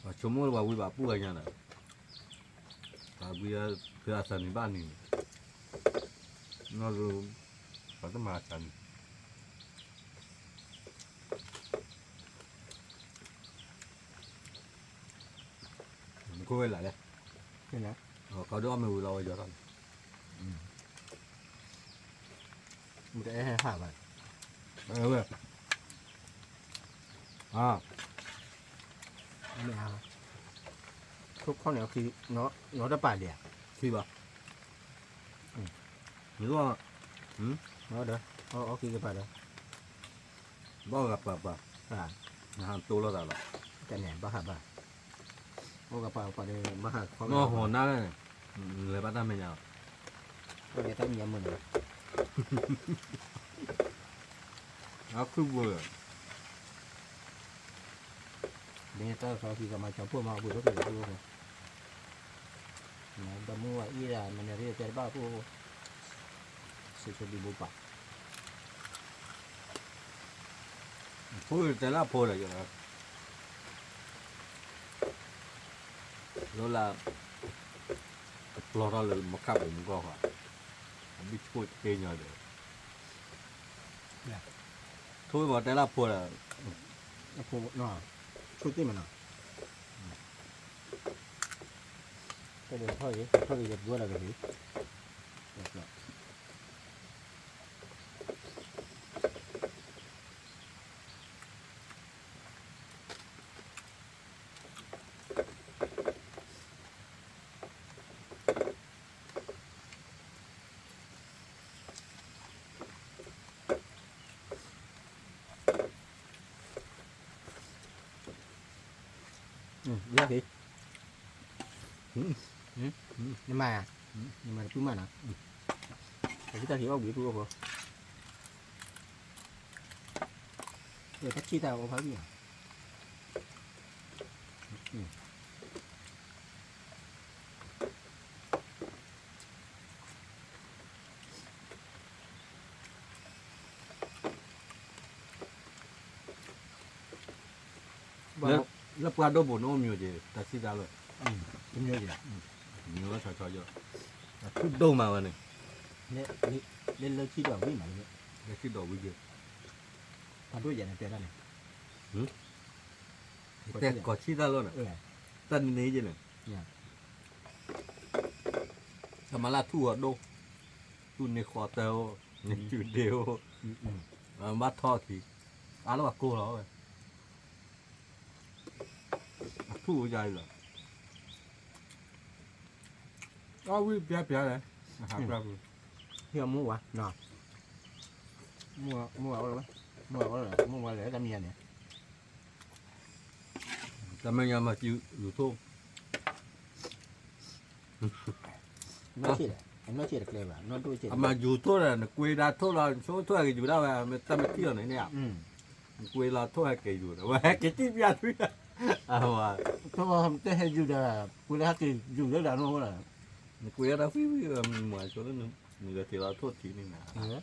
ပှၤဆိကမိၣ်လၢပှၤဝံဘၣ်ပူၣ်ဂၤညါဒီး, ပှၤဝံ, ဖဲအသးနံၤဘၣ်နံၤန့ၣ်, နီၢ်ဒိ, ပှၤတမၤအသးနံၤ မ့ၢ်ခိၣ်ဝဲလၢ်လဲၣ်, ကီဒိၣ်အီၣ်မ့ၢ်ဝံၤလီၤဝဲယီၤထီၣ်န့ၣ်, မ့ၢ်တအဲၣ်ဟဲဟးဘၣ်, ဝဲ, အ, မ့ၢ်, ခိၣ်ခီၣ်န့ၣ်, နီၢ်တပာ်လံဧါ, ခံဘၣ်, မ့ၢ်, ဒီး, အီၣ်ခံကပၤဒီး ဘၣ်ဂၤပာ်ပာ်, နဟးတိၢ်လိာ်သးလီၤ, တန့ၣ်ဘၣ်ဟးဘၣ်, အိၣ်ဂၤပာ်ပာ်ဒီး ဘၣ်ဟးခီ, နီၢ်ဟီၣ်နၢ်လဲၣ်, လဲၤဘၣ်တၢ်မဲာ်ညါလီၤ, အိၣ်ဒီးတၢ်မဲာ်ညါမုာ်န့ၣ်, အီၣ်ခုၣ်ဘိလီၤ, မ့ၢ်တၢ်ကစီၣ်ခံကမၤကၠီၤဖိမၤအပှ့ၤဒိၣ်က့ၤလီၤဖိ, ဒီမုၢ်ဝဲအံၤဒၣ် မနုၤရံၣ်တဲတဘၣ်ဖိ, ဆိဆိဒုးဘိပာ်, ဖိတဲလၢအဖိဒီး, လိလၢ, ကပျီထီၣ်လၢမခၣ်ပူၤမူကီၢ်ဃီ, အဘံၣ်ဆိၣ်တက့ၢ်ညီဒီး, ထိၣ်ဝဲပှၤတဲလၢအဖိဒီး, အဖိ, ဆိၣ်သ့ၣ်မနီၤ, တၢ်ဒီးထီၣ်ဂ့ၤ ထီၣ်ဂ့ၤယပှၤလီၤက့ၤ, ယၤက့ၤ, နမၤ, နမၤတပုၢ်မးနီၤ, တၢ်ထံၣ်အီၣ်ဝံၤဖုၣ်အီၣ်ဖိ, တၢ်ထံၣ်တၢ်အီၣ်ဖးဝံၣ်ဧါ. လၢပှၢ်ဒိၣ်ပူၤန့ၣ်အိၣ်မံၤက့ၤ တၢ်ထံၣ်တၢ်လီၤ, မံၤလီၤဆီဆီယီၤ, ထူၣ်ဒိၣ်မးဝဲန့ၣ်, လၢလၢထံၣ်ဒီးဝံၤမး, လၢထံၣ်ဒီးဝံၤက့ၤ, ဖးဒိၣ်ယဲန့ၣ်တဲဒၣ်န့ၣ်, တဲကီၢ်ထံၣ်တၢ်လီၤန့ၣ်, တၢ်န့ၣ်န့ၣ်ယဲန့ၣ်, တၢ်မၤလၢထူၣ်အီၤဒိၣ်, ထူၣ်န့ၢ်ဃီတၢ်အိၣ်, န့ၢ်စုဒ့အိၣ်, ဘၣ်ထီၣ်ထံ, အါလၢပှၤကိၢ်လီၤဝဲ, အထူၣ်အိၣ်ယၤလီၤ, အီၣ်ဝံၣ်ပျါပျါလဲၣ်, ဟံၣ်အမိၢ်ဝါ, မိၢ်ဝါအိၣ်လီၤဝဲ, မိၢ်ဝါအိၣ်လီၤ, မိၢ်ဝါလဲၤတၢ်မံၤယါန့ၣ် တၢ်မဲာ်ညါမၤစၢၤယူၤထိၣ်, အမၤယူၤထိၣ်ဒီး နကွ့ဒၣ်ထိၣ်လီၤ, ဆိထိၣ်ဟဲက့ၤယူၤဒၣ်ဝဲ, တၢ်မ့ၢ်ထံၣ်လီၤန့ၣ်န့ၣ်, နကွ့လီၤထိၣ်ဟဲက့ၤယူၤဒီး ဝဲဟဲက့ၤတံၢ်ပျါထွံ, ထိၣ်တဟဲယူၤဒီး ကွ့လၢဟဲက့ၤယူၤလၢဒၣ်နီၢ်အိၣ်လီၤ, နကွ့ဒၣ်ဝံၤဝံၤ မၤဆိလၢ နဂဲၤထံလီၤထိၣ်ထံန့ၣ်န့ၣ်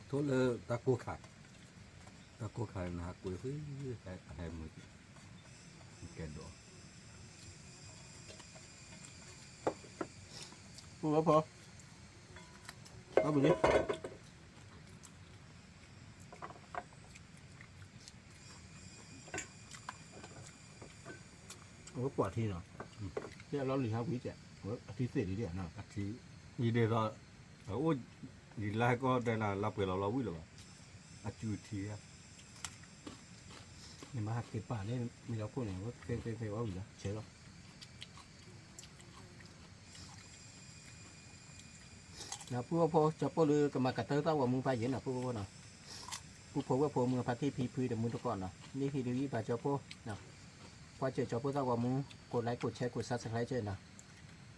ထိၣ်လၢတၢ်ကိၢ်ခါ, တၢ်ကိၢ်ခါန့ၣ် နဟးကွ့ဃု, ဟဲမုာ်, ကဲဒိး, ပူဖိ, အပူၤလံ အဝဲပှၤထံနီၤ, လီၤလံၤဟးဝံၤကဲး, အထံသ့ၣ်လံဒ်နီၤ, အထံ, ယဒ်သိး, အအိၣ်, ယလၢကီၢ်တဲနၤလၢပှဲၤလီၤလီၤဝံၤလီၤဘၣ်, အစုထံ, နမ့ၢ်ဟးက့ၤပာ်လၢမ့ၢ်လီၤခိၣ်န့ၣ် ဝဲဖဲဖဲဖဲဝဲဝံၤလီၤ ဆဲးလီၤ ဒီးပူဖိ ကၠီဖိလၢကမၤကတၢၢ်သးဝီမူဖးယံၤနီၤ ပူဖိနီၤ, ပူဖိဝဲၢ်ဖိမုၢ်ဖါတံၢ်ဖံဖုတမူတကိးနီၤ, မ့ၢ်ဟံးဒုးယံၣ်ပာ်ကၠီဖိ, ကွၢ်စၢၤကၠီဖိသးဝီမူ, ကိးlike ကိးshare ကိးsubscribeနီၤ,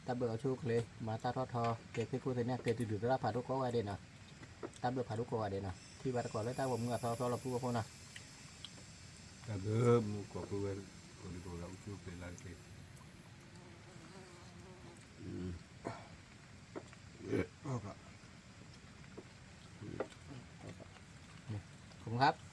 တၢ်ဘျုးအဆိအချ့ မၤတၢ်ထီၣ်ထီ ကဲဖ့ၣ်ခိၣ်သ့ၣ်န့ၣ် ကဲတုၤဒုးသရၣ်ဖးဒိၣ်ကိးဂၤဒဲးနီၤ, တၢ်ဘျုးဖးဒိၣ်ကိးဂၤဒဲးနီၤ, ထံၣ်ဘၣ်တကိးလၢတၢ်ဂီၤမူအသီသီလီၤပူဖိနီၤ, တၢ်ဘျုးမူကိးဖုဝဲ ကိးဒုးကိးဂၤအိၣ်ဆူၣ်အိၣ်ချ့လၢတက့ၢ်. ขอบคุณครับ